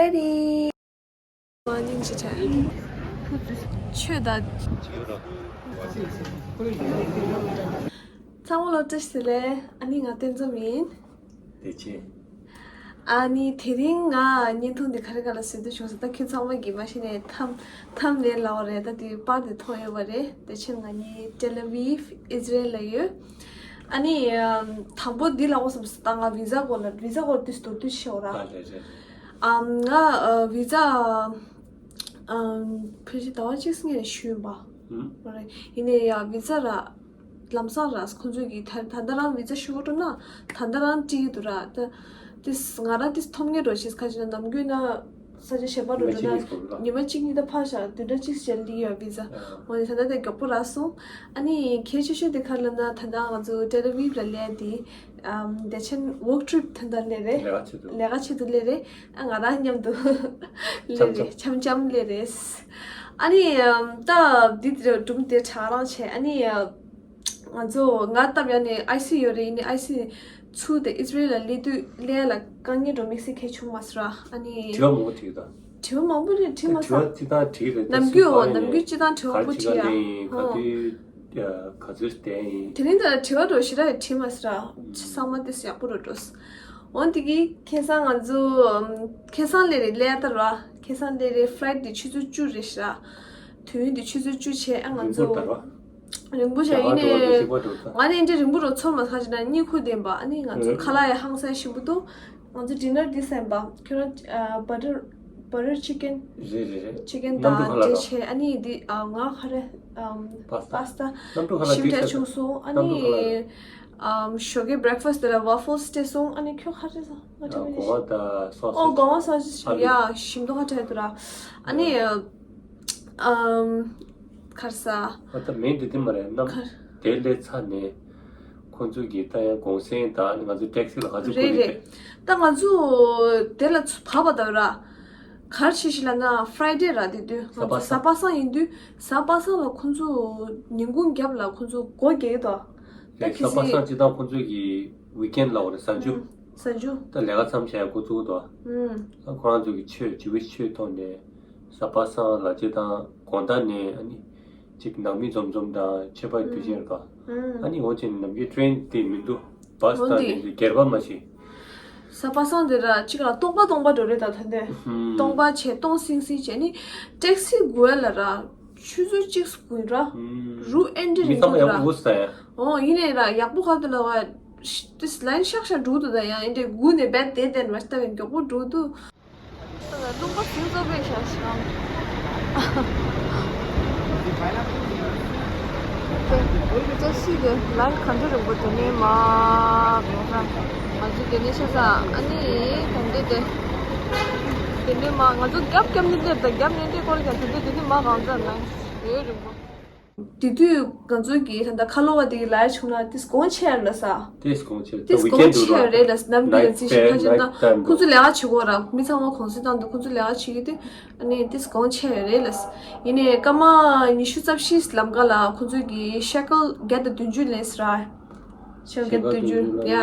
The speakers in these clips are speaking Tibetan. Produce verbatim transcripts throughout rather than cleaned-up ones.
Ready. Morning, teacher. ཆོས་དང་། ཚང་མ་ལ་བཀྲ་ཤིས་བདེ་ལེགས། ཨ་ནི་ང་བསྟན་འཛོམས་ཡིན། བདེ་ཆེན། ཨ་ནི་དེ་རིང་ང་བརྙན་ཐུང་འདི་ག་རེ་ག་ལ་བཟོ་འདོད་བྱུང་ཟེར། ད་ཁྱོད་ཚང་མ་གིས་མ་གཞི་ནས་ཐམ་ཐམ་ནེལ་ལབ་པ་རེད། ད་དེ་པར་དེ་མཐོང་ཡོད་པ་རེད། བདེ་ཆེན། ང་གཉིས་ཏེལ་ཨ་བིབ་ཨིས་ར་ཨེལ་ལ་ཡོད། ཨ་ནི་ཨམ་དང་པོ་འདི་ལབ་དགོས་བསམ་སོང་། ད་ང་བི་ཛ་སྐོར་ལ། བི་ཛ་སྐོར་དུས་མདོར་བསྡུས་ཤོད་ར། ཨ་རེད་རེད། ཨམ་ང་ཨ་བི་ཛ་ཨམ་ཕལ་ཆེར་ཟླ་བ་གཅིག་སྔོན་ནས་ཞུས་ཡིན་པ། ཨུམ། མ་རེད། ཡིན་ནའི་ཡ་བི་ཛ་ར་ལམ་སང་ར་ཁོང་ཚོས་ཀྱིས་ད་ད་ལྟ་རང་བི་ཛ་ཞུ་དགོས་འགྲོ་ན་ད་ལྟ་རང་འགྲིག་གི་འདུག་ར། ད་ཏིས་ང་རང་ཏིས་ཐོབ་མཁན་འགྲོ་ཞིག་ཁ་ཅིག་ན་ནམ་རྒྱུན་ན་ས་ཆ་གཞན་པ་འགྲོ་འགྲོ་ན་ཉི་མ་གཅིག་གཉིས་ད་ཕར་བཞག་བདུན་ཕྲག་གཅིག་ཞིག་ལི་ཡོད་བི་ཛ། འོ་ནི་ད་ལྟ་དེ་མགྱོགས་པོ་རག་སོང་། ཨ་ནི་གལ་ཆེ་ཤོས་དེ་ག་རེ་ལབ་ན། ད་ལྟ་ང་ཚོ་ཏེལ་ཨ་བིབ་ལ་སླེབས་དེ་ཨམ་བདེ་ཆེན་ཝོག་ཊི་རིབ་ད་ལྟ་སླེབས་རེད། ལས་ཀ་ཆེད་དུ། ལས་ཀ་ཆེད་དུ་སླེབས་རེད། ཨ་ང་རང་མཉམ་དུ་སླེབས་རེད། འཆམ་འཆམ་སླེབས་རེད། ཨ་ནི་ཨམ་ད་འདི་དེ་སྒྲུང་དེ་ཁྲ་རང་བྱས། ཨ་ནི་ང་ཚོ་ང་སྟབས་ཡག་ནས་ཨའི་སི་ཡུ་ཡོད་རེད། ཡིན་ནའི་ཨའི་སི་ཚུར་དེ་ཨིས་ར་ཨེལ་ལ་སླེབས་དུས་སླེབས་ཡ་ལ་དཀའ་ངལ་འགྲོ་དམིགས་བསལ་གང་བྱུང་མ་སོང་ར། ཨ་ནི་དྲི་བ་མང་པོ་དྲིས་ད། དྲི་བ་མང་པོ་རེད། དྲིས་མ་དྲི་བ་སོང་། ཅི་ལྟར་དྲིས་རེད། ད་ནམ་རྒྱུན་སུ་འོ་ནམ་རྒྱུན་ཅི་ལྟར་དྲི་བ་མང་པོ་དྲིས་ཡ། ག་རེ་བྱེད་ཀ་ཡིན། ག་དུས་ག་ཚོད་བསྡད་ཡིན། དེ་རིང་ད་དྲི་བ་འགྲོ་ཞེ་དྲག་དྲིས་མ་སོང་ར། ཚང་མ་དེ་ཡག་པོ་རུ་འགྲོ་སོང་། འོ་དེ་གི་ཁ་སང་ང་ཚོ་ཁ་སང་སླེབས་རེད། སླེབས་ཡ་ད་ར་ཁ་སང་སླེབས་རེད། ཕ་ལའིཊ་དེ་ཆུ་ཚོད་བཅུ་རེད་ཤག་དུས་ཡུན་དེ་ཆུ་ཚོད་བཅུ་བྱས། ཨ་ང་ཚོ་རིང་པོ་ད་ར། རིང་པོ་ཞིག་ཡིན་ནའི་ང་ནི་འདྲ་རིང་པོ་རུ་ཚོར་མ་སོང་། ཁ་ཅིག་ན་གཉིད་ཁུག་བསྡད་པ། ཨ་ནི་ང་ཚོ་ཁ་ལག་ཡང་ཧང་སང་ཞིམ་པོ་འདུག་ང་ཚོ་ཌི་ནར་འདི་ཟས་པ། ཁྱོད་རང་ཨ་བ་ཊར་བ་ཊར་ཅི་ཀན། རེད་རེད་རེད། ཅི་ཀན་གནམ་གྲུ་དང་ཁ་ལག་འདྲེས་དང་བྱས། ཨ་ནི་འདི་ཨ་ང་ག་རེ་ཨམ་པ་སི་ཏ། པ་སི་ཏ་གནམ་གྲུ་ཁ་ལག་ཞིམ་འདྲ་འདྲེས་བྱུང་སོང་། ཨ་ནི་གནམ་གྲུ་ཁ་ལག་ཨམ་ཞོགས་ཀའི་བྷི་རེག་ཕ་སི་ཊི་དེ་ལ་ཝ་ཕལ་སི་སྤྲད་སོང་། ཨ་ནི་ཁྱོད་ག་རེ་ཟ། ང་ཨ་ཁྲ་མི་སྒོ་ང་དང་སོ་ཨོ་སེ་སྒོ་ང་སོ་སེ་ཨ་ལེ། ཡ་ཞིམ་མདོག་ཁ་བྲལ་འདུག་ར། ཨ་ནི་ཨམ་ག་རེ་ཟ། ཨ་ད་མིན་དེ་དེ་མ་རེད། གནམ་ག་དེ་སླེབས་ཚར་ནས་ཁོང་ཚོས་ཀྱིས་ད་ཡང་གུང་སེང་དང་ང་ཚོ་ཊེག་སི་ལ་ག་ཚོད་རེད་རེད། ད་ང་ཚོ་དེ་ལ་ཚུར་བབས་པ་ད་ར། ག་རེ་བྱས་ཤིག་ལབ་ན་ཕ་རའི་ཌེ་ར། དེ་དུས་ང་ཚོ་གཟའ་པ་སངས་ཡིན་དུས། གཟའ་པ་སངས་ལ་ཁོང་ཚོ་ཉིན་གུང་རྒྱབ་ལ་ཁོང་ཚོ་སྒོ་རྒྱག་གི་འདུག་ད་རེད། གལ་སྲིད་གཟའ་པ་སངས་སྤྱིར་བཏང་ཁོང་ཚོས་ཀྱིས་ཝིག་ཨེན་ཌི་ལབ་པ་རེད། གཟའ་མཇུག་ཨུམ། གཟའ་མཇུག་ད་ལས་ཀ་མཚམས་བཞག་ཡ་འགོ་བཙུགས་འདུག་ཨུམ། ད་ཁོ་རང་ཚོ་གི་ཆོས་ཇི་ཝིཤ་ཆོས་ཐོག་ནས་གཟའ་པ་སངས་ལ་སྤྱིར་བཏང་དགོང་དག་ནས་ཨ་ནི་ཅིག་ནང་མི་འཛོམས་འཛོམས་དང་ཆོས་པ་དུས་ཆེན་རེད་པ། ཨུམ། ཨ་ནི་འོ་ཅིག་ནམ་རྒྱུན་ཊེ་རེན་དེ་མི་འདུག་བྷ་སི་འོ་དང་དེ་དེ་སྒེར་པ་མ་ཤེས། གཟའ་པ་སངས་དེ་ར་གཅིག་ལ་སྟོང་པ་སྟོང་པ་འགྲོ་རེད། ད་ད་འདི་ཨུམ། སྟོང་པ་བྱས་སྟོང་སིང་སིང་བྱས་ནི་ཊེག་སི་སྒུག་ཡ་ལ་ར་ཆུ་ཚོད་གཅིག་སྒུག་ར། ཨུམ། རུ་ཨེ་འདྲ་རིང་མི་ཚང་མ་འདུག་ཡག་ར། པོ་ཟ་ཡ། ཨོ་ཡིན་ནའི་ར་ཡག་པོ་ག་དུ་ལ་བ། ཏིས་ལའིན་ཤག་ཤག་འགྲོ་འདུག་ད་ཡང་ཨེ་འདྲ་སྒུག་ནས་བེད་དེ་དེ་མ་ལྟ་བའི་མགྱོགས་པོ་འགྲོ་འདུག་ལུང་པ་ཟིང་ཙོ་པས་ཤག་ཤག་ཅོ་སི་དེ་ལའིན་ག་འདྲ་རིང་པོ་དེ་ནས་མ་གང་ས་ང་ཚོ་དེ་ནས་ཤ་ས་ཨ་ནི་ག་འདྲ་དེ་དེ་ནས་མ་ང་ཚོ་རྒྱབ་རྒྱབ་ནས་སླེབས། ད་རྒྱབ་ནས་འདི་སྐོར་ཀྱང་དེ་འདྲ་དེ་ནས་མ་གང་ས་ལའིན་ཡོད་རིང་པོ། དེ་དུས་ང་ཚོ་གིས་ད་ལྟ་ཁ་ལོ་བ་དེ་གི་ལ་ཡ་བྱུང་ན་ཏིས་གོང་ཆེ་ཡ་ལ་ས། ཏིས་གོང་ཆེ་ཏིས་གོང་ཆེ་ཡ་རེད་ལ། ནམ་རྒྱུན་ལ་རྩིས་ཤིག་ཁ་ཅིག་ན་ཁོང་ཚོ་ལས་ཀ་བྱེད་དགོས་ར། མི་ཚང་མ་གུང་སེང་བཏང་འདུག་ཁོང་ཚོ་ལས་ཀ་བྱེད་ཀྱི་དུས་ཨ་ནི་ཏིས་གོང་ཆེ་ཡ་རེད་ལ། ཡིན་ནའི་སྐར་མ་ཉི་ཤུ་རྩ་བཞི་ལམ་ཀ་ལ་ཁོང་ཚོ་གིས་ཤེ་ཀལ་བརྒྱ་དང་བདུན་ཅུ་ལེན་སྲིད་ར། ཤེ་ཀལ་བརྒྱ་དང་བདུན་ཅུ་ཡ།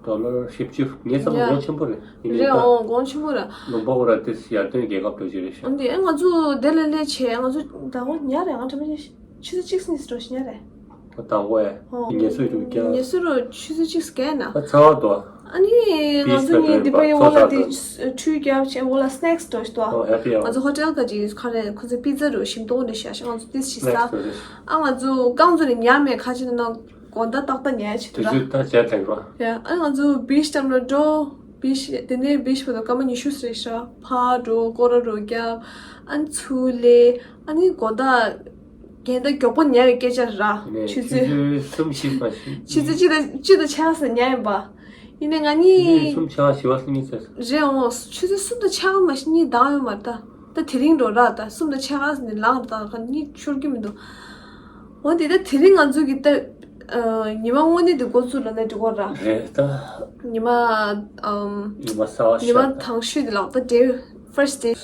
ཌོ་ལར་བཞི་བཅུ། ངའི་བསམ་པར་ཡ། གོང་ཆེན་པོ་རེད། ཡིན་རེད། ནའི་ད་ཨོ་གོང་ཆེན་པོ་ར། ལུང་པ་ཁོ་ར་ཏིས་ཡར་ཐོན་རྒྱལ་ཁབ་འགྲོ་གི་རེད་ཤག་འདི་ཨེ་ང་ཚོ་དེ་ལ་སླེབས་བྱས་ང་ཚོ་ཟླ་བ་ཉ་རེད། ང་ཁྲ་མ་ཤེས། ཆུ་ཚོད་གཅིག་ཙམ་འགྲོ་ཞིག་ཉ་རེད། ཨོ་དང་པོ་ཨེ། ཨོ། ངལ་གསོ་རུ་རྒྱག་ངལ་གསོ་རུ་ཆུ་ཚོད་གཅིག་བརྒལ་ན། ཨ་ཚ་བ་དོ། ཨ་ནི་ང་ཚོ་གཉིས་འདི་པ་ཡི་འོག་ལ་དེ་ཁྲུས་རྒྱབ་བྱས་འོག་ལ་སི་ནེག་སི་འགྲོ་ཞིག་འདུག་ཨོ་ཧེ་པི་ཨ་ཝར། ང་ཚོ་ཧོ་ཊེལ་ག་ཅིག་ག་རེ་ཁོ་ཚོས་པི་ཛ་རུ་ཞིམ་མདོག་འདྲ་བཞག་ཤག་ང་ཚོ་ཏིས་ཞིག་ཟ། སི་ནེག་སི་འགྲོ་ཞིག་ཨ་ང་ཚོ་རྐང་ཚོ་ནས་ཉ་མེད་ཁ་ཅིག་ན་དགོང་དག་ཏག་ཏག་ཉལ་ཡ་བྱེད་དུས་དུས་ཚོད་ད་བྱས་ཐེངས་རོ། ཡ། ཨ་ང་ཚོ་བིཆ་ལྟ་ན་འགྲོ། བིཆ་དེ་ནས་བིཆ་བར་དུ་སྐར་མ་ཉི་ཤུ་ཙམ་རེད་ཤག་ཕར་འགྲོ་སྐོར་ར་རོ་རྒྱབ། ཨ་ཚུར་སླེབས། ཨ་ནི་དགོང་དག་རྒན་ད་མགྱོགས་པོ་ཉལ་བའི་སྐད་ཆ་ར། ནས་ཆུ་ཆུ་ཚོད་ཚོད་གསུམ་བཞི་མ་ཞིག་ཆུ་ཚོད་གཅིག་དང་གཅིག་དང་ཕྱེད་ཀ་ཙམ་ཉལ་ཡིན་པ། ཡིན་ནའི་ང་ཆུ་ཚོད་གཉིས་གསུམ་ཕྱེད་ཀ་བཞི་པ་སུ་གཉིས་ཚོད། རེད་འོང་། ཆུ་ཚོད་གསུམ་དང་ཕྱེད་ཀ་མ་གཞི་གཉིད་ལྡང་ཡོད་མ་རེད་ད། ད་དེ་རིང་འགྲོ་ར་ད་གསུམ་དང་ཕྱེད་ཀ་ནས་ལངས་ར་ད་ག་གཉིད་ཤོར་གྱི་མི་འདུག་འོ་དེ་ད་དེ་རིང་ང་ཚོ་གི་ད་ཨ་ཉི་མ་དངོས་གནས་དེ་འགོ་ཚུགས་ལབ་ན་འགྲིག་གོ་ར། རེད་ད། ཉི་མ་ཨམ་ཉི་མ་གསར་པ་ཉི་མ་ཤར་ད། དང་ཤོས་དེ་ལགས་ད་day first day།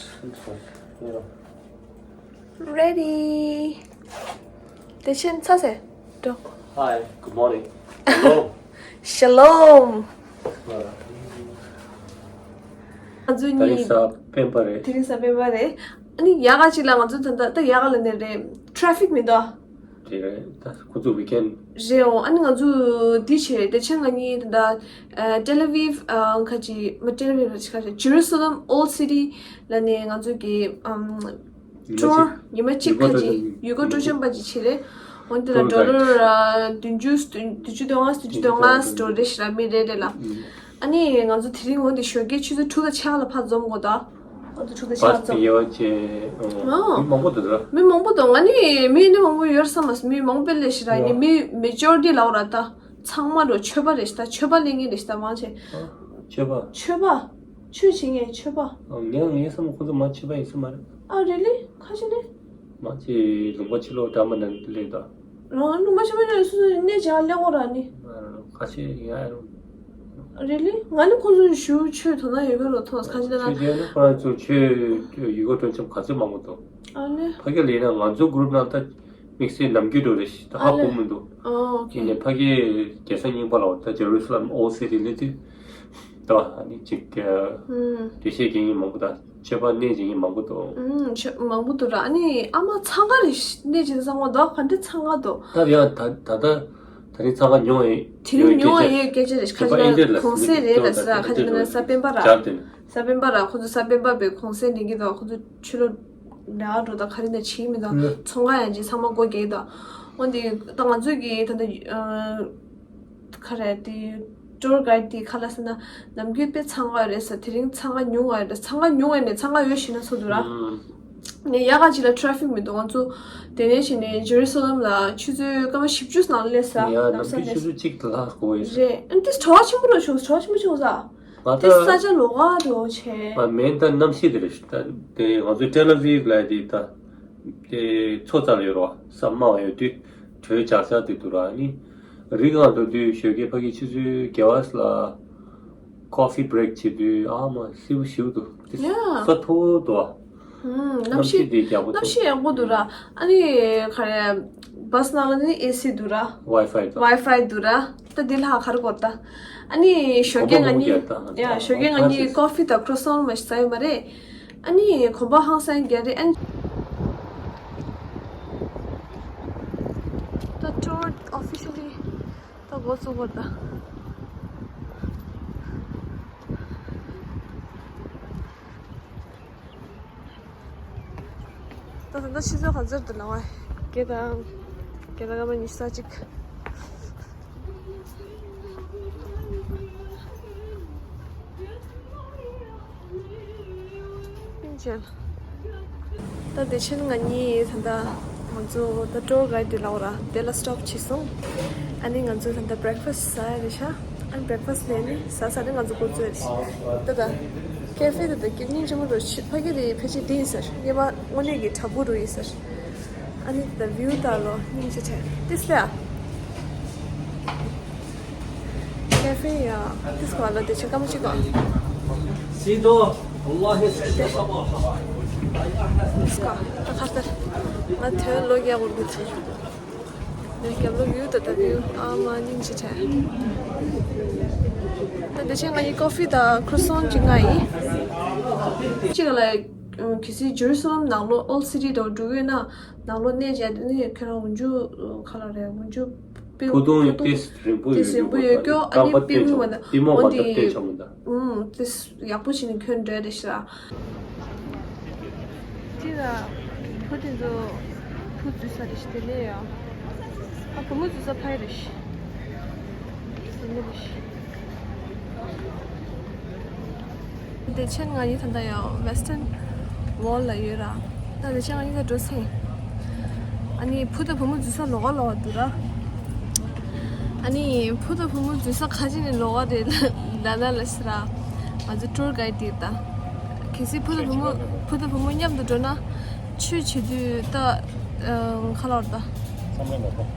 Ready། བདེ་ཆེན་ཚ་ཟེར། འགྲོ། Hi, good morning. Hello. Shalom. ང་ཚོ་ད་རིང་གཉིས་གཟའ་སྤེན་པ་རེད། དེ་རིང་གཟའ་སྤེན་པ་རེད། ཨ་ནི་ཡག་ག་ཅིག་ལ་ང་ཚོ་ད་ལྟ་ད་ཡག་ག་ལ་ནས་རེད། ཊེ་ཕིག་མི་འདུག་དེ་རེད། ད་ཁོ་ཚོ་ཝིག་ཨེན་རེད། འོ་ཨ་ནི་ང་ཚོ་འདི་བྱས་བདེ་ཆེན་ང་གཉིས་ད་ལྟ་ཨ་ཏེལ་ཨ་བིབ་ཨ་ཁ་ཅིག་མ་ཏེལ་ཨ་བིབ་རེད། ཁ་ཅིག་ཇེ་རུ་སཱ་ལེམ་ཨོལ་སི་ཊི་ལ་ནས་ང་ཚོ་གི་ཨམ་ཊུར་ཉི་མ་གཅིག་ཁ་ཅིག་ཡུལ་སྐོར་སྤྲོ་འཆམ་པ་ཅིག་བྱས་རེད། འོན་ཏེ་ལ་ཌོ་ལར་བདུན་ཅུ་བདུན་ཅུ་དོན་ལྔ་བདུན་ཅུ་དོན་ལྔ་འགྲོ་རེད་ཤག་ར་མི་རེ་རེ་ལ། ཨ་ནི་ང་ཚོ་དེ་རིང་འོན་ཏེ་ཞོགས་ཀས་ཆུ་ཚོད་དྲུག་དང་ཕྱེད་ལ་ཕར་འཛོམས་དགོས་ད། ང་ཚོ་དྲུག་དང་ཕྱེད་ལ་འཛོམས། ཨ། མི་མང་པོ་འདུག་ར། མི་མང་པོ་འདུག་ང་ནི་མི་ནི་མང་པོ་ཡོད་བསམ་མ་སོང་། མི་མང་པོ་སླེབས་ཤག་ར། ཨ་ནི་མི་མེ་ཇོ་རི་ཊི་ལབ་ར་ད། ཚང་མ་རོ་ཆོས་པ་རེད་ཤག་ད། ཆོས་པ་སླེབས་མཁན་རེད་ཤག་ད་མང་ཆེ། ཨ། ཆོས་པ། ཆོས་པ། ཆོས་བྱེད་མཁན་ཆོས་པ། ཨ། ངས་ངས་བསམ་ཁོ་ཚོ་མ་ཆོས་པ་ཡིན་ས་མ་རེད། ཨ་རེད་ལེ། ཁ་ཤས་ནི། མ་ཅི་ལུང་པ་ཕྱི་ལོགས་འདྲ་མ་འདྲ་ལས་ད། རང་ལུང་པ་ཕྱི་མ་འདྲ་སུ་གནས་བྱ་ལེགས་འོ་ར་ནི། ཁ་ཤས་ཡ་ཡ་རུང་། རེད་ལེ། ང་ནི་ཁོང་ཚོ་ཞུ་ཆོས་དོ་སྣང་ཡོད་པའི་རོ་ཐོག་ཁ་ཤས་ན། ཆོས་བྱས་ན་ཁོ་རང་ཚོ་ཆོས་ཡུལ་སྐོར་སྤྲོ་འཆམ་ག་ཚོད་མང་པོ་འདུག་ཨ་ལེ། ཕ་གི་ལས་ན་ང་ཚོ་གུ་རུབ་ནང་ད་དམིགས་བསལ་ནམ་རྒྱུན་འགྲོ་རེད་ཤག་ད་ཧ་གོ་མི་འདུག་ཨ་ཨོ་ཁེ། ཡིན་ནའི་ཕ་གི་རྒྱལ་ས་རྙིང་པ་ལ་འོ་ད་ཇེ་རུ་སཱ་ལེམ་ཨོལ་སི་ཊི་སླེབས་དུས། ད་ཨ་ནི་ཅིག་ཨུམ། འགྲེལ་བཤད་རྒྱག་མཁན་མང་པོ་དང་ཆོས་པ་གནས་བྱེད་མཁན་མང་པོ་འདུག་ཨུམ། ཆོས་མང་པོ་འདུག་ར། ཨ་ནི་ཨ་མ་འཚང་ཁ་རེད། གནས་བྱེད་ཚང་མ་འདུག་ག་འདྲ་འཚང་ཁ་འདུག་ད་ཡང་ད་ད་ད་ད་རེས་འཚང་ཁ་ཉུང་བ་ཡོད། དེ་རིང་ཉུང་བ་ཡོད་སྐད་ཆ་རེད། ཁ་ཅིག་ན་གུང་སེང་རེད་ལ་ཟེར། ཁ་ཅིག་ན་གཟའ་སྤེན་པ་ར། གཟའ་སྤེན་པ་ར་ཁོ་ཚོ་གཟའ་སྤེན་པ་བའི་གུང་སེང་ལེན་གྱི་འདུག་ཁོ་ཚོ་ཕྱི་ལོགས་ལས་ཀ་འགྲོ་ད་ག་རེ་ན་བྱེད་ཀྱི་མི་འདུག་ཚོང་ཁང་ཡང་ཅིག་ཚང་མ་སྒོ་རྒྱག་གི་འདུག་འོན་ཏེ་ད་ང་ཚོས་ཀྱི་ད་ལྟ་ཨ། ག་རེ་དེ་ཊུར་གྷའི་ཌི་དེ་ག་ལ་ཟེར་ན་ནམ་རྒྱུན་དཔེ་འཚང་ཁ་ཡོད་རེད་ཟེར། དེ་རིང་འཚང་ཁ་ཉུང་བ་རེད། འཚང་ཁ་ཉུང་བ་ནས་འཚང་ཁ་ཡོད་ཤི་ན་ཚོ་འདུག་ར། ཨུམ། ནས་ཡག་ག་ཅིག་ལ་ཊེ་ཕིག་མི་འདུག་ང་ཚོ་དེ་ནས་བྱས་ནས་ཇེ་རུ་སཱ་ལེམ་ལ་ཆུ་ཚོད་སྐར་མ་བཞི་བཅུ་ནང་སླེབས་ས། ཡ་ནམ་ལམ་སང་རྒྱུན་ཆུ་སླེབས་ཚོད་གཅིག་ལྷག་དགོས་ཡོད་ས་རེད། ཨ་ནི་དེ་བྲོ་བ་ཆེན་པོ་རུ་བྱུང་། བྲོ་བ་ཆེན་པོ་བྱུང་ས། ང་དེ་ད་ས་ཆ་ལོགས་ཀ་འགྲོ་བྱས། ཨ་མེན་ད་གནམ་གཤིས་དེ་རེད་ཤག་ད་དེ་ང་ཚོ་ཏེལ་ཨ་བིབ་ལ་དེ་ད། དེ་མཚོ་རྩ་ལ་ཡོད་རོ། ས་དམའ་བ་ཡོད་དུས་དྲོད་འཇགས་འཇགས་དེ་འདུག་ར། ཨ་ནི་རི་སྒང་འགྲོ་དུས་ཞོགས་ཀས་ཕ་གི་ཆུ་ཚོད་བརྒྱད་པ་ལ་ཀོ་ཕི་བྷི་རེག་བྱེད་དུས་ཨ་མ་བསིལ་པོ་ཞེ་པོ་འདུག་དེ་ཡ། ས་མཐོ་པོ་འདུག་ཨ། ཧུམ། གནམ་གཤིས་དེ་ཡག་པོ་འདུག་གནམ་གཤིས་ཡག་པོ་འདུག་ར། ཨ་ནི་ག་རེ་བྷ་སི་ནང་ལ་ནི་ཨེ་སི་འདུག་ར། ཝའི་ཕའི་འདུག་ཝའི་ཕའི་འདུག་ར། ད་འདི་ལྷག་ག་རེ་དགོས་ད། ཨ་ནི་ཞོགས་ཀས་ང་གཉིས། ཡ་ཞོགས་ཀས་ང་གཉིས་ཀོ་ཕི་དང་ཁྲོ་སོན་མ་ཞིག་ཟ་ཡོད་མ་རེད། ཨ་ནི་གོམ་པ་ཧང་སང་རྒྱག་རེད། ཨ་ནི་ད་ཊུར་ཨོ་ཕི་ཤལ་ལི་ད་འགོ་བཙུགས་པ་ད། ད་ད་ལྟ་ཆུ་ཚོད་ག་ཚོད་འདུག་ལབ་པ། བརྒྱད་དང་བརྒྱད་དང་སྐར་མ་ཉི་ཤུ་རྩ་གཅིག་ད་བདེ་ཆེན་ང་གཉིས་ད་ལྟ་ང་ཚོ་ད་ཊུར་གྷའི་ཌི་ལབ་ར་དེ་ལ་སི་ཊོབ་བྱས་སོང་། ཨ་ནི་ང་ཚོ་ད་ལྟ་བྷི་རེག་ཕ་སི་ཊི་ཟ་ཡ་རེད་ཤག་ཨ་ནི་བྷི་རེག་ཕ་སི་ཊི་ལས་ནི་ཟ་ས་ནི་ང་ཚོ་འགོ་བཙུགས་ཡ་རེད། ད་ད་ཀེ་ཧྥེ་ད་ད་སྙིང་རྗེ་མོ་འདུག་ཕ་གི་དེ་ཕལ་ཆེར་འདི་ཡིན་ཟེར། སྔོན་མ་དངོས་གནས་ཀྱི་བྲག་ཕུག་རུ་ཡིན་ཟེར། ཨ་ནི་ད་བིའུ་ལྟ་ལོ་སྙིང་རྗེ་ཆེ། ཏིས་ལ་ཡ། ཀེ་ཧྥེ་ཡ། ཏིས་ག་ལ་དེ་ཆེ་སྐར་མ་གཅིག་ག་སི་ཏོ། ཨལ་ལ་ཧི་སི་ཏོ། ཏིས་ག་ད་ཁ་ཏར། ང་དོན་ལོ་རྒྱག་འུར་གི་ཚེ། ནས་རྒྱབ་ལོ་བིའུ་ད་ད་བིའུ་ཨ་མ་སྙིང་རྗེ་ཆེ། ད་དེ་ཆེ་ང་ཡི་ཀོ་ཕི་ད་ཁྲོ་སོན་གཅིག་ང་ཡི། གཅིག་ལ། གལ་སྲིད་ཇེ་རུ་སཱ་ལེམ་ནང་ལོགས་ཨོལ་སི་ཊི་དང་འགྲོ་གི་ཡོད་ན། ནང་ལོགས་གནས་བྱས་དེ་ནི་ཁྱོད་རང་འོན་ཆུ་ག་ལ་རེད། འོན་ཆུ་པི་བུ་ཏོང་ཏིས་རིང་པོ་ཏིས་རིང་པོ་ཡོད་རྒྱུ་ཨ་ནི་པི་མོ་མ་ད་པི་མོ་མ་ད་བལྟས་ཆོག་མ་ད། ཨུམ་ཏིས་ཡག་པོ་བྱས་ནས་ཁྱོད་འགྲོ་རེད་ཤག་ཅི་ལ་བུ་དེ་ཚོ་བུ་འཛུལ་ས་རེད་ཤག་དེ་ལས་ཡ་ཨ་བུ་མོ་འཛུལ་ས་ཕ་ཡི་རེད་ཤག་བདེ་ཆེན་ང་གཉིས་ད་ལྟ་ཡང་Western Wall ལ་ཡོད་ར། ད་བདེ་ཆེན་ང་གཉིས་ད་འགྲོ་སེ། ཨ་ནི་བུ་དང་བུ་མོ་འཛུལ་ས་ལོགས་ཀ་ལོགས་ཀ་འདུག་ར། ཨ་ནི་བུ་དང་བུ་མོ་འཛུལ་ས་ག་ཅི་ནས་ལོགས་ཀ་རེད་ལབ་ན་ལ་ཟེར་ར། ང་ཚོ་ཊུར་གྷའི་ཌི་དེ་ད། གལ་སྲིད་བུ་དང་བུ་མོ་བུ་དང་བུ་མོ་མཉམ་དུ་འགྲོ་ན། ཆོས་བྱེད་དུས་ད། ཨ། ག་ལབ་དགོས་རེད་ད།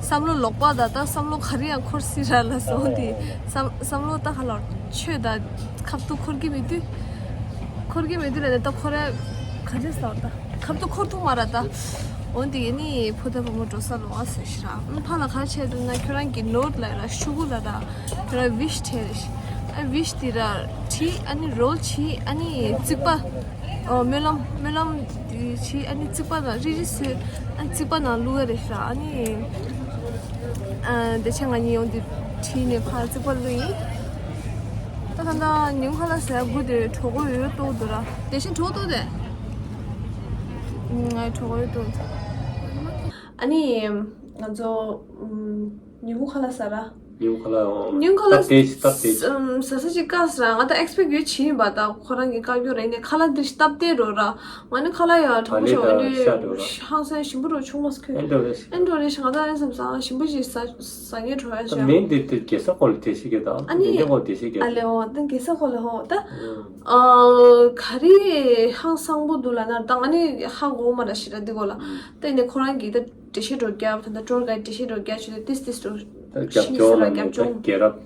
བསམ་བློ་ལོག་པ། བསམ་བློ་ལོག་པ་ད་ད་བསམ་བློ་ག་རེ་ཡང་འཁོར་སྲིད་ར་ལ་སོང་དེ། བསམ་བསམ་བློ་ད་ག་ལབ་དགོས་རེད། ཆོས་ད་ཁ་ཐུག་འཁོར་གྱི་མེད་དུས། འཁོར་གྱི་མེད་དུས་ལ་ནི་ད་འཁོར་ཡ་ག་རེ་ཟེར་དགོས་རེད་ད། ཁ་ཐུག་འཁོར་ཐུབ་མ་རེད་ད། འོན་ཏེ་ནི་བུ་དང་བུ་མོ་འགྲོ་ས་ལོགས་ཀ་བཟོས་ཤག་ར། ཨ་ཕ་ལ་ག་རེ་བྱས་འདུག་ན་ཁྱོད་རང་གི་ནོཊ་ལ་ར་ཤོག་གུ་ལ་ར་ཁྱོད་རང་ཝིཤ་བྲིས་རེད་ཤག་ཨ་ ཝིཤ་དེ་ར་བྲིས། ཨ་ནི་རོལ་བྱས། ཨ་ནི་རྩིག་པ། ཨོ། སྨོན་ལམ། སྨོན་ལམ་དེ་བྱས། ཨ་ནི་རྩིག་པ་ནང་རིལ་རིལ་བཟོས། ཨ་ནི་རྩིག་པ་ནང་བླུགས་ཡ་རེད་ཤག་ཨ་ནི། ཨ། དེ་ཆ་ང་གཉིས་ཡོང་དུས་བྲིས་ནས་ཕར་རྩིག་པ་བླུགས་ཡིན། ད་ད་ད་ཉིན་ཁ་ལ་ཟ་དགོས་དེ་གྲོགས་པོ་ཡོད་ཏོག་འདུག་ར། དེ་བཞིན་གྲོགས་ཏོག་དེ། ང་གྲོགས་པོ་ཡོད་ཏོག་ཨ་ནི། ང་ཚོ་ཉིན་གུང་ཁ་ལག་ཟ་ར། ཉིན་གུང་ཁ་ལག་ཉིན་གུང་ཁ་ལག་སྟབས་བདེ་ཞིག་སྟབས་བདེ། ཟ་ས་ཅིག་བཀག་ཟ་ར། ང་ད་ཨེགས་པེག་ཡོད་བྱིན་པ། ད་ཁོ་རང་གི་བཀག་རྒྱུ་རེད། ནས་ཁ་ལག་འདི་སྟབས་བདེ་རོ་ར། ང་ནི་ཁ་ལག་ཡང་དྲང་པོ་ཞོག་ཨེ་འདྲ་ཧང་སང་ཞིམ་པོ་རོ་ཆུང་མ་ཁོས། ཨེ་འདྲ་རེད། ཨེ་འདྲ་རེད་ཤག་ང་ད་ཨེ་བསམ་ས་ཞིམ་པོ་ཞིག་ཟ་ཟ་ངེས་འགྲོ་ཡ་ཤག་མེན་དེ་དེ་རྒྱལ་ས་སྐོར་ལ་དེ་ཞིག་གི་ད། ཨ་ནི་དེ་འདྲ་སྐོར་དེ་ཞིག་གི། ཨ་ལེ་འོ་ད་རྒྱལ་ས་སྐོར་ལ་ཧོ་ད། ཨ། ག་རེ་ཧང་སང་པོ་འདུག་ལ་ན། ད་ང་ནི་ཧ་གོ་མ་ར་ཤི་ར་འདི་གོ་ལ། ད་ནི་ཁོ་རང་གིས་ད་འགྲེལ་བཤད་འགྲོ་རྒྱབ། ད་ད་ཊུར་གྷའིཌ་འགྲེལ་བཤད་འགྲོ་རྒྱབ་བྱས་ཏེ་ཏིས་ཏིས་འགྲོ་ད་རྒྱབ་ཤི་ས་སྐྱོར་ལ་ལ་རྒྱབ་ནས་ད་ལྗོངས། རྒྱལ་རབས་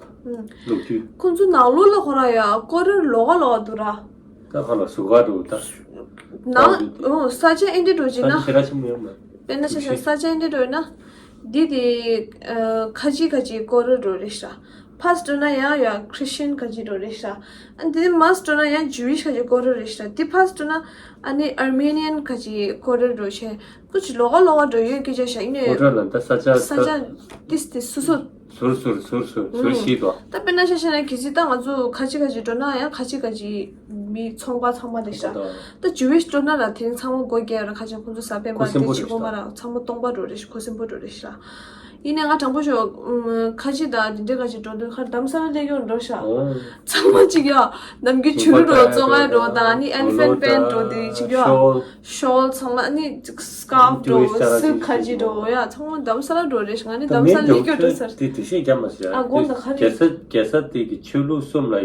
ལོ་རྒྱུས། ཁོང་ཚོ་ནང་ལོགས་ལ་ཁོ་རང་ཡ་སྐོར་ར་ལོགས་ཀ་ལོགས་ཀ་འདུག་ར། ད་ཁ་ལ་ཟུར་ཁ་འགྲོ་ད། ནང་ཨོ་ས་ཆ་ཨེ་འདྲ་འགྲོ་ཅིག་ན། ས་ཆ་ཞེ་དྲག་ཆེན་པོ་ཡོད་མ་རེད། དཔེར་ན་ཆ་བཞག་ས་ཆ་ཨེ་འདྲ་འགྲོ་ཡིན་ན། འདི་དེ་ཨ་ཁ་ཅིག་ཁ་ཅིག་སྐོར་ར་འགྲོ་རེད་ཤག་ཕར་འགྲོ་ན་ཡང་ཡང་ཁྲི་སི་ཅན་ཁ་ཅིག་འགྲོ་རེད་ཤག་ཨ་འདི་མར་འགྲོ་ན་ཡང་ཇུ་ཝིཤ་ཁ་ཅིག་སྐོར་ར་རེད་ཤག་འདི་ཕར་འགྲོ་ན་ཨ་ནི་ཨར་མེ་ནི་ཡན་ཁ་ཅིག་སྐོར་ར་འགྲོ་བྱས། ཁོ་ཅིག་ལོགས་ཀ་ལོགས་ཀ་འགྲོ་ཡོད་སྐད་ཆ་བཤད་ཡིན་ནའི། སྐོར་ར་ལ་ད་ས་ཆ་ས་ཆ་ཏིས་ཏིས་སོ་སོ། ཟུར་ཟུར་ཟུར་ཟུར་ཟུར་ཨུམ། ཤིག་དོ། ད་དཔེར་ན་ཆ་བཞག་ན་གལ་སྲིད་ད་ང་ཚོ་ཁ་ཅིག་ཁ་ཅིག་འགྲོ་ན་ཡང་ཁ་ཅིག་ཁ་ཅིག་མི་ཚོང་པ་ཚང་མ་རེད་ཤག་ད་ཇུ་ཝིཤ་འགྲོ་ན་ར་དེ་རིང་ཚང་མ་སྒོ་རྒྱག་ར། ཁ་ཅིག་ཁོང་ཚོ་ཟ་སྤེན་པ་ཁོ་སེམས་དེ་པོ་བྱེད་རེད་ཤག་གོ་མ་ར། ཚང་མ་སྟོང་པ་འགྲོ་རེད་ཤག་ཁོ་སེམས་པོ་འགྲོ་རེད་ཤག་ཡིན་ནའི་ང་དྲང་པོ་ཤོད། ཨུམ། ཁ་ཅིག་ད་དེ་འདྲའི་ཁ་ཅིག་འགྲོ་དུས་ཁ་རྡ་རམ་ས་ལ་སླེབས་ཡོང་འགྲོ་ཤག་ཨོ། ཚང་མ་ཅིག་ཡ་ནམ་རྒྱུན་བྱུ་རུ་འགྲོ། བཙོང་ང་འགྲོ་དང་ཨ་ནི་ཨེ་ལི་ཕེན་ཊི་པེན་ཊི་འགྲོ་དེ་ཅིག་ཡ། ཤོལ། ཤོལ་ཚང་མ་ཨ་ནི་སི་ཀར་ཕ་འགྲོ། སུཊ་ཁ་ཅིག་འགྲོ་ཡ། ཚང་མ་རྡ་རམ་ས་ལ་འགྲོ་རེད་ཤག་ང་ནི་རྡ་རམ་ས་ལ་སླེབས་ཡོང་འགྲོ་ས་རེད། དེ་དེ་བཤད་རྒྱ་མ་ཟེར། ཨ་དགོངས་དག་ཁ་རེད། རྒྱལ་ས་རྒྱལ་ས་དེ་གི་ཆོས་ལུགས་གསུམ་ལ་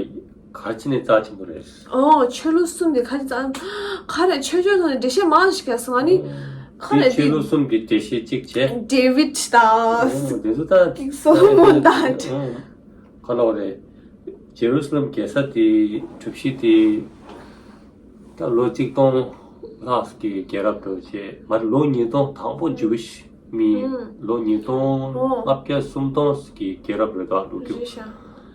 ག་ཅི་ནས་རྩ་ཆེན་པོ་རེད། ཨོ་ཆོས་ལུགས་གསུམ་དེ་ག་ཅི་རྩ། ག་རེ་ཆོས་ཕྱོགས་ཐོག་ནས་འགྲེལ་བཤད་མང་ཞིག་རྒྱག་སོང་ཨ་ནི། ག་རེ་དེ་ཆོས་ལུགས་གསུམ་གྱི་འགྲེལ་བཤད་གཅིག་བྱས། ཌེ་ཝིཌ་དང་། ཨོ་དེ་ཚོ་ད་ཀིང་སོ་ལོ་མོན་དང་། ཨོ་ག་ལབ་རེད། ཇེ་རུ་སི་ལམ་རྒྱལ་ས་དེ་གྲུབ་གཞི་དེ་ད་ལོ་གཅིག་སྟོང་ལྷག་གི་རྒྱལ་རབས་འགྲོ་བྱས་མ་རེད། ལོ་ཉིས་སྟོང་དང་པོ་ཇུ་ཝིཤ་མི་ལོ་ཉིས་སྟོང་ལྔ་བརྒྱ་སུམ་སྟོང་གི་རྒྱལ་རབས་རེད་ད་ལོ་རྒྱུས།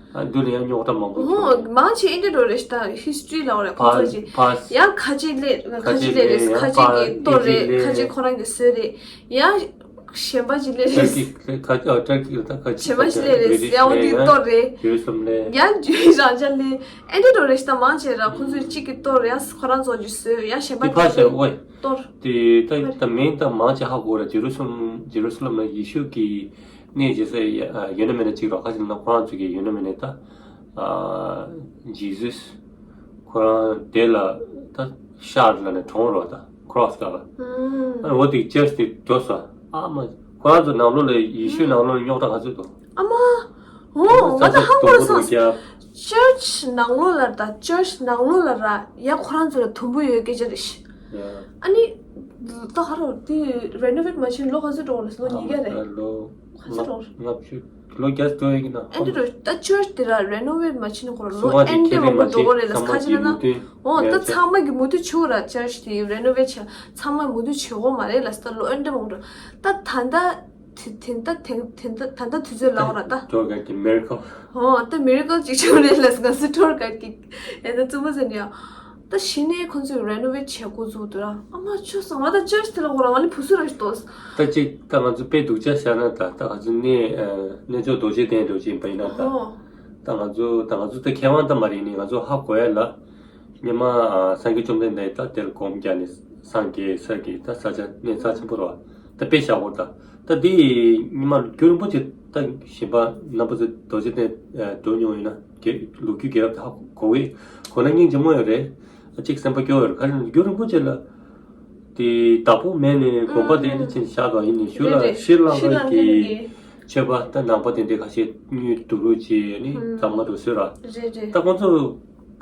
ཨ་འདི་ལ་ཡང་རྙོག་དྲ་མང་པོ་འོ་བྱུང་། མང་ཆེ་ཨེ་འདྲ་འགྲོ་རེད་ཤག་ད་ཧི་སི་ཊོ་རི་ལ་འོ་རེད་ཁོ་ཚོ་ཕ་ཅིག་ཕ་ཡང་ཁ་ཅིག་ལས་ཁ་ཁ་ཅིག་ཅིག་ལས་རེད། ལས་ཁ་ཅིག་གི་ཡང་གཏོར་རེད། ཨི་ཇིབ་ལས་ཁ་ཅིག་ཁོ་རང་གི་སྲོལ་རེད། ཡང་གཞན་པ་ཅིག་ལས་རེད། ཊར་ཀི་ལས་ཁ་ཨ་ཊར་ཀི་ལ་ད་ཁ་ཅིག་གཞན་པ་ཅིག་ལས་རེད། ཡང་འོ་འདི་གཏོར་རེད། ཇེ་རུ་སི་ལམ་ལས་ཡང་ཇུ་ཝིཤ་རང་ཅག་ལས་ཨེ་འདྲ་འགྲོ་རེད་ཤག་ད་མང་ཆེ་ར་ཁོ་ཚོས་གཅིག་གི་གཏོར་ཡང་ཁོ་རང་ཚོ་གི་སྲོལ་ཡང་གཞན་པ་དེ་ཕ་ཅིག་ལས་ཨོའི་གཏོར། དེ་ད་ད་མིང་ད་མང་ཆེ་ཧ་གོ་ར། ཇེ་རུ་སི་ལམ་ཇེ་རུ་སི་ལམ་ལ་ཡེ་ཤུ་གི་གནས་རྗེས་ས་ཡོད་ན་མེད་ན་གཅིག་རོགས་ཁ་ཅིག་ན་ཁོ་རང་ཚོ་གི་ཡོད་ན་མེད་ན་ད་ཨ་ཇི་ཟུས་ཁོ་རང་དེ་ལ་ད་ཤར་ལ་ནས་གྲོངས་རོགས་ད་ཁོ་རོ་སི་ལ་ཨ་འོ་དེ་ཅར་ཅི་དེ་འགྲོ་ས་ཨ་མ་ཁོ་རང་ཚོ་ནང་ལོགས་ལ་ཡེ་ཤུ་ནང་ལོགས་ལ་རྙོག་དྲ་ག་ཚོད་འདུག་ཨ་མ། འོ་ང་ད་ཧ་གོ་ར་སོང་། ཅར་ཅི་ནང་ལོགས་ལ་ད་ཅར་ཅི་ནང་ལོགས་ལ་ར་ཡ་ཁོ་རང་ཚོ་ལ་དུམ་བུ་ཡོད་སྐད་ཆ་རེད་ཤག་ཨ་ནི། ད་ཧ་རོ་དེ་རེ་ནོ་ཝེཊ་མ་བྱས་ལོ་ག་ཚོད་འགྲོ་གི་རེད། ལོ་ཉིས་བརྒྱ་རེད། ལོ་ག་ཚོད་འགྲོ་གི་རེད། ལྔ་བཅུ་ལོ་བརྒྱ་འགྲོ་ཡོད་ཀྱི་ན། ཨེ་འདྲ་རོ་ད་ཅར་ཅི་དེ་ར་རེ་ནོ་ཝེཊ་མ་བྱས་ནས་ཁོ་ར་ལོ་ཨེ་འདྲ་མང་པོ་འགྲོ་གི་རེད་ལ། ཁ་ཅིག་ན་ན་འོ་ད་ཚང་མ་གི་མུ་མཐུད་བྱུང་ར། ཅར་ཅི་དེ་རེ་ནོ་ཝེཊ་བྱས་ཚང་མ་མུ་མཐུད་བྱེད་དགོས་མ་རེད་ལ། ད་ལོ་ཨེ་འདྲ་མང་པོ་འགྲོ། ད་ད་ད་དེ་དེ་ད་དེ་དེ་ད་ད་ད་དུས་ཚོད་ལ་འོ་ར་ད། ཊུར་གྷའིཌ་ཀྱི་མི་རེ་ཀལ། ཨོ་ད་མི་རེ་ཀལ་ཅིག་བྱུང་རེད་ལ་ང་ཚོ་ཊུར་གྷའིཌ་ཀྱི་ཨེ་ད་རྩུབ་པོ་ཟེར་ནས་ཡ། ད་གཞི་ནས་ཁོང་ཚོས་རེ་ནོ་ཝེཊ་བྱེད་འགོ་འཛུགས་འདུག་ར། ཨ་མ་ཆོས་སོང་ང་ད་ཅར་ཅི་དེ་ལ་འོ་ར་ང་ལ་བུ་སུ་ར་ཞིག་ཏོ། ད་ཅིག་ད་ང་ཚོ་དཔེ་སྡུག་ཅག་བཞག་ན་ད་ད་ང་ཚོ་གནས་ཨ་གནས་མཆོག་རྡོ་རྗེ་གདན་འགྲོ་ཅིག་ཡིན་པ་ཡིན་ན་ད། ཨོ། ད་ང་ཚོ་ད་ང་ཚོ་ད་མཁས་དབང་ད་མ་རེད་ནི་ང་ཚོ་ཧ་གོ་ཡ་ལ། སྔོན་མ་ཨ་སངས་རྒྱས་བཅོམ་ལྡན་འདས་ད་དེར་སྒོམ་རྒྱག་ནས་སངས་རྒྱས་ས་གི་ད་ས་ཆ་གནས་རྩ་ཆེན་པོ་རེད་བ། ད་དཔེ་བཞག་གོ་ད། ད་དེ་སྔོན་མ་རྒྱུན་རིང་པོ་ཅིག་ད་གཞན་པ་རྣམ་པ་ཚོ་རྡོ་རྗེ་གདན་འགྲོ་མྱོང་ཡོད་ན་རྒྱལ་ལོ་རྒྱུས་རྒྱལ་རབས་ད་ཧ་གོ་གི་གོ་ན་སྙིང་རྗེ་མོ་ཡོད་རེད། གཅིག་སེམས་པ་སྐྱོ་ཡོད་རེད། ག་རེ་རྒྱུན་རིང་པོ་ཅིག་ལ་དེ་བདག་པོ་མེད་ནས་དགོན་པ་དེ་འདྲ་ཅིག་བཞག་དང་ཡིན་ནས་ཞུ་ལ་ཤྲི་ལང་ཀ་གི་ཆོས་པ་ད་ནང་པ་དེ་འདྲའི་ཁ་ཤས་དངུལ་དུག་ལུག་ཅིག་ནི་ཚང་མ་འགྲོ་སྲོལ་ར། རེད་རེད། ད་ཁོང་ཚོ་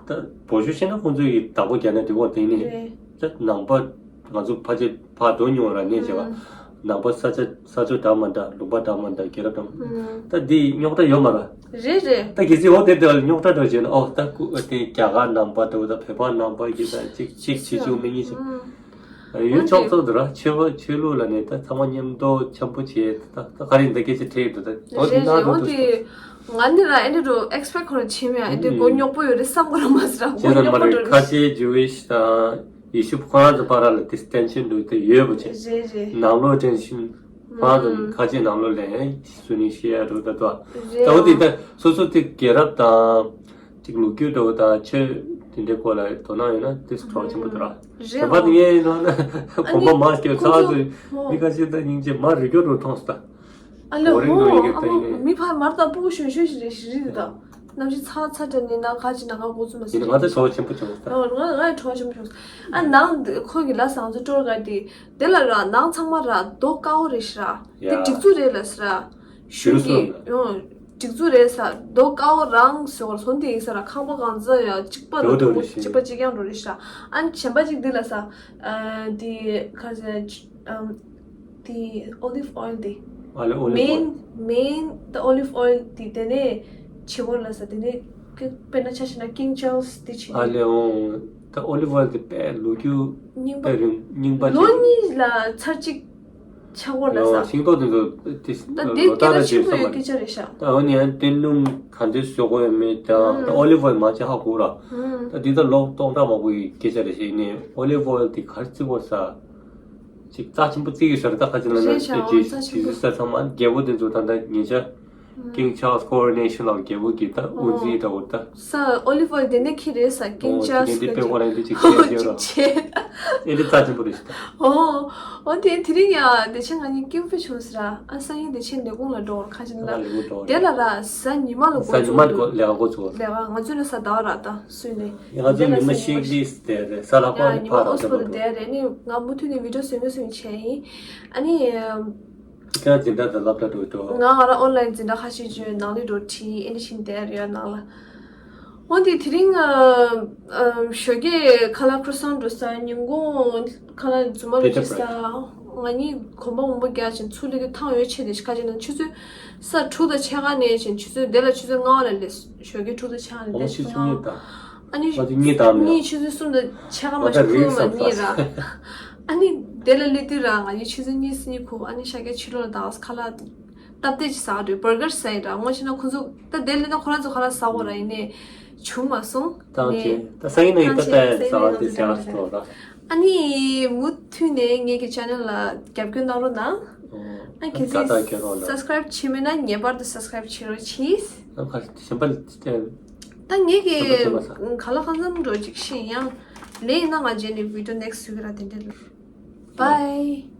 ད་བོད་ཤོད་ཤེས་ན་ཁོང་ཚོ་ཡི་བདག་པོ་རྒྱག་ན་དེ་འོག་དེ་ནི་རེད། ད་ནང་པ་ང་ཚོ་ཕལ་ཆེར་ཕར་འགྲོ་མྱོང་ར་གནས་བྱས་པ། ནང་པ་ས་ཆ་ས་ཕྱོགས་འདྲ་མ་འདྲ་ལུང་པ་འདྲ་མ་འདྲ་རྒྱལ་རབས་འདྲ་མ། ད་འདི་རྙོག་དྲ་ཡོད་མ་ར། རེད་རེད། ད་གལ་སྲིད་འོ་དེ་འདྲ་རྙོག་དྲ་འདྲ་བྱས་ན་ཨོ་ད་ཀུ་དེ་རྒྱ་གར་ནང་པ་འདྲ་བོ་ད་བོད་པ་ནང་པ་གི་ད་གཅིག་གཅིག་བྱེད་ཆོག་མི་གཉིས་བྱེད། ཡུལ་ཕྱོགས་གཙོ་དུ་ར་ཆོས་པ་ཆོས་ལུགས་ལ་ནི་ད་ཚང་མ་མཉམ་དུ་འཆམ་པོ་བྱས་ད་ད་ག་རེ་འདི་སྐད་ཆ་དྲིས་འདུག་ད་འོ་དེ་རེད་ན་རེད། འོ་འདུག་དེ་ ང་ནི་ར་ཨེ་འདྲ་འགྲོ་expect ཁོ་ར་ཆེ་མེད་ཨེ་འདྲ་མགོ་རྙོག་པོ་ཡོད་རེད་བསམ་གོ་ར་མ་ཟེར་ར་མགོ་རྙོག་པོ་འགྲོ་རེད། ཁ་ཆེ་Jewish དང་ཡེ་ཤུ་ཁོ་རང་ཚོ་བར་ལ་distinction འདུག་དེ་ཡོད་པ་ཆེ། རེད་རེད། ནང་ལོགས་tension ཁོ་རང་ཚོ་ཁ་ཆེ་ནང་ལོགས་ལས་སུ་ནི་ཤེས་ཡ་འགྲོ་ད་དོ། རེད། ད་འོ་དེ་ད་སོ་སོ་དེ་རྒྱལ་རབས་དང་ཅིག་ལོ་རྒྱུས་འདྲ་བོ་དང་ཆོས་དེ་འདྲའི་སྐོར་ལ་དོ་སྣང་ཡོད་ན་དེ་གྲོགས་ཆེན་པོ་འདུག་ར། རེད། དེ་བར་དེ་ངས་ཡིན་ན་གོམ་པ་མ་སྐྱོད་ཚར་དུས་མི་ཁ་ཤས་ད་སྙིང་རྗེ་མ་རི་རྒྱོ་འགྲོ་མཐོང་སོང་ད། ཨ་ལེ་ཧོ་ཨ་མ་མི་ཕར་མར་དང་སྤུ་གུ་གཞོན་གཞོན་ཞིག་རེད་ཞིག་རེད་ད། གནམ་གཤིས་ཚ་ཚ་དྲན་ནས་ནང་ཁ་ཅིག་ནང་ཁ་འགོ་ཚུགས་མ་ཟིན་ཡིན་ང་ཚོ་གྲོགས་ཆེན་པོ་བྱུང་ད། ང་ང་ཡང་གྲོགས་ཆེན་པོ་བྱུང་། ཨ་ནང་ཁོ་གི་ལ་སང་ཚོ་སྤྲོར་ག་དེ་དེ་ལ་ར་ནང་ཚང་མ་ར་རྡོ་དཀར་བོ་རེད་ཤི་ར། དེ་ཡ། སྒྲིག་འཛུགས་རེད་ལ་ཟེར་ར། ཞུ་གི་ཡོང་། སྒྲིག་འཛུགས་རེད་ས་རྡོ་དཀར་བོ་རང་ཟེར་བར་སོང་དེ་ཡིན་ས་ར་ཁང་པ་གང་ཚ་ཡ་གཅིག་པ་རྡོ་རྡོ་དྲུག་རེད་ཤི། གཅིག་པ་གཅིག་རྐྱང་འགྲོ་རེད་ཤི་ར། ཨ་ནི་གཞན་པ་གཅིག་འདི་ལ་ས་དེ་ག་ཟེར། ཨམ། དེ་olive oil དེ། ཨ་ལེ་olive oil main main the olive oil དེ་དེ་ནས་བྱེད་པོ་ལ་ས་དེ་ནས་དཔེར་ན་ཆ་བཞག་ན་King Charles དེ་བྱེད། ཨ་ལེ་འོ། the olive oil དེ་དཔེ་ལོ་རྒྱུས། རྙིང་པ། དཔེ་རིང་རྙིང་པ་ལོ་ཅིག་རེད། གཉིས་ལ་ཚར་གཅིག་ཆགས་པོ་ལ་ས། ཤིང་ཏོག་དེ་ཚོ་དེ་ད་དེ་ལོ་ལྟར་ར་སྐད་ཆ་ཆེ་ས་མ་རེད། ད་འོ་ནི་ཡང་བསྟན་སྣུམ་ག་འདྲས་བཟོ་དགོས་ཡོད་མེད་ད་olive oil མ་ཆེ་ཧ་གོ་ར། ད་དེ་ད་ལོ་སྟོང་ཕྲག་མང་པོ་ཡི་སྐད་ཆ་རེད་ཤེས་ནས་olive oil དེ་ག་རེ་བརྩི་དགོས་ས། ཅིག་རྩ་ཆེན་པོ་བརྩི་གི་ཤོར་ད་ཁ་ཅིག་ལ་ན་རེད་ཤག་ཅིག་རྩ་ཆེན་པོ། ས་ཚང་མ་རྒྱལ་པོ་དེ་ཚོ་ད་ལྟ་ཉེ་ཆར་King Charles Coronation ལ་རྒྱལ་པོ་གི་ད་དབུ་འཛིན་འདྲ་བོ་ད། ས་olive oil དེ་ནས་ཁྱི་རེད་ས་King Charles དེ་དཔེ་ཁོ་རང་དེ་ཅིག་ཤེས་ཡོད་ར། ཅིག་ཆེ། ཨེ་དེ་རྩ་ཆེན་པོ་རེད་ཤག་ད། ཨོ། ཨོ་དེ་དེ་རིང་ཡ་དེ་ཆེ་ང་གཉིས་ཀིམ་ཕི་བྱུང་ཟེར་ར་ཨ་ས་ཡིན་དེ་ཆེ་ལས་ཁུངས་ལ་འགྲོ་བར་ཁ་ཅིག་ལ་ལས་ཁུངས་འགྲོ་བར་དེ་ལ་ར་ས་ཉི་མ་ལ་ས་འགོ་ཉི་མ་ཚུགས་ལས་ཀ་འགོ་ཚུགས་ལས་ཀ་ང་ཚོ་ནི་ས་ཟླ་བ་ར་ད་སུས་ནས་ང་ཚོ་དེ་ལ་ཉི་མ་ཤིག་ལིས་དེ་རེད་ས་ལ་ཡ་ཀོ་ནི་ཉི་མ་ཕ་ར་ཨོ་སི་ཚོ་ཕོ་ལ་འགྲོ་དེ་རེད་ནི་ང་མུ་མཐུད་ནས་བི་ཌིའོ་བཟོས་མི་བཟོས་མི་བྱས་ཡིན་ཨ་ནི། ཁྱེད་རང་འཛིན་གྲྭ་དང་སློབ་གྲྭ་འགྲོ་འགྲོ། ང་ང་རང་ཨོན་ལན་འཛིན་གྲྭ་ཁ་ཤས་བྱོས་ནང་ལས་འགྲོ་བྲིས་ཨེ་འདྲ་བྱིན་བསྡད་ཡོད་ནང་ལ། འོན་ཏེ་དེ་རིང་ཨ་ཨ་ཞོགས་ཀས་ཁ་ལག་ཁྲུ་སང་འགྲོ་ས་ཉིན་གུང་ཁ་ལག་རྫུན་མ་རུ་ཅི་ས་ང་གཉིས་གོམ་པ་མང་པོ་རྒྱག་ཅིང་ཚུར་སླེབས་དུས་ཐང་ཡོད་ཆེ་དེ་ཁ་ཅིག་ན་ཆུ་ཚོད་ས་དྲུག་དང་ཕྱེད་ཀ་ནས་ཅིང་ཆུ་ཚོད་དེ་ལ་ཆུ་ཚོད་ལྔ་པ་ལ་སླེབས་ཞོགས་ཀས་དྲུག་དང་ཕྱེད་ཀ་ནས་ཨོ་སླེབས་ཆུ་ཚོད་སོང་། གཉིས་དང་། ཨ་ནི་ང་ཚོ་གཉིས་དང་མེད། གཉིས་ཆུ་ཚོད་གསུམ་དང་ཕྱེད་ཀ་མ་ཨོ་ད་ཞིག་རིགས་ཁུག་མ་སམ་གཉིས་ས། ར། ཨ་ནི་དེ་ལ་སླེབས་དུས་ར་ང་གཉིས་ཆུ་ཚོད་གཉིས་གཉིས་ཁུག་ཨ་ནི་ཤ་ཀའི་ཕྱི་ལོགས་ལ་ད་ཁ་ལག་སྟབས་བདེ་ཅིག་ཟ་འགྲོ་བར་གར་ཟ་ཡི་ར་ངོ་ཤེས་ན་ཁོ་ཚོ་ད་དེ་ལས་ན་ཁོ་རང་ཚོ་ཁ་ལག་ཟ་འོ་ར་ཡིན་ནས་བྱུང་མ་སོང་། ཏང་ནས་ཅེ་ད་སང་ཉིན་ན་ཡིན་ད་ཏང་ཅེ་ད་སང་ཉིན་ཟ་བ་ན་དེ་ཟ་བ་ཟ་བ་ད། ཨ་ནི་མུ་མཐུད་ནས་ངེད་ཀྱི་ཆེ་ནལ་ལ་རྒྱབ་སྐྱོར་གནང་རོགས་གནང་། ཨ་གལ་ད་ད་སྲིད་ཁྱེད་རང་ལ་subscribe བྱས་མེད་ན་ངེས་པར་དུ་subscribe བྱེད་རོགས་གྱིས། ཨ་ཁ་གཞན་པ་ལ་ད་ངེད་ཀྱི་ད་ཁ་ལག་ཁ་ཙམ་འགྲོ་ཅིག་ཤེས་ཡང་ལས་ཡིན་ན་ང་རྗེས་ནས་video next week ར་དེ་འདྲ་ལ། Bye.